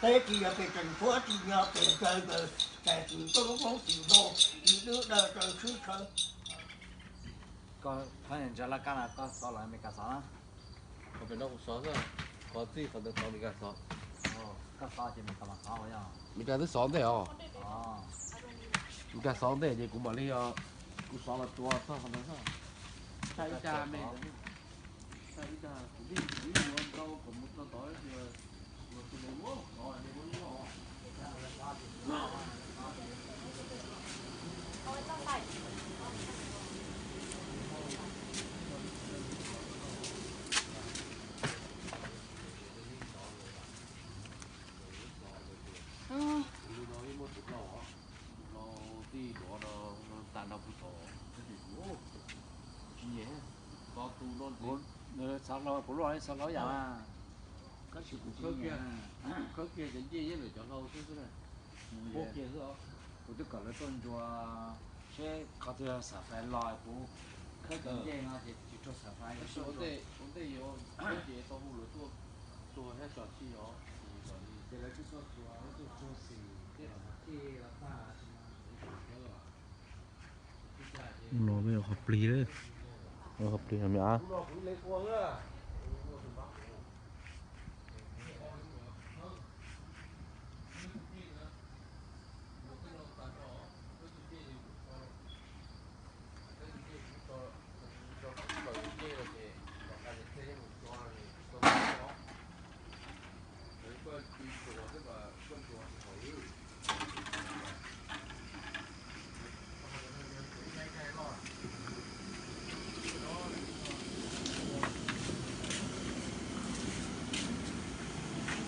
Teb tsis yog pes tseem tshuav tsis yog pes kawg kawg, tes tsis tub koob tsis ntau, tsis dwb dawg raws tshwj sawv. Koj thab ntsa laj kab no koj xov los Amelikas xov na? Qhov pem no kuv xov xwb, qhov txij qhov ntawd xov Amelikas xov. Koj xov ces Amelikas mam xov yog? Amelikas twb xov ntej os. Amelikas xov ntej ces kuv mam li, kuv xov los tsuav txog qhov ntawd xwb. Thaij ib tag me, thaij ib tag kuv tij kuv ib mus ntau kom mus txog tod tias Kuv luaj xov hlau yam, tab sis kuv khawb kiag cov ncej yeej lawm cov hlau xwb xwb na. Kuv twb kom lawv tuaj ntsuas seb qhov twg xam fais los kuv khawb cov ncej no ces tsis tshua xam fais. Ua ntej yuav ces tau hu lawv tuaj tsuag thiab tso tsij os. Ces lawv tsuag tsuag xim tej los tag. No qhov plig, qhov plig no me av.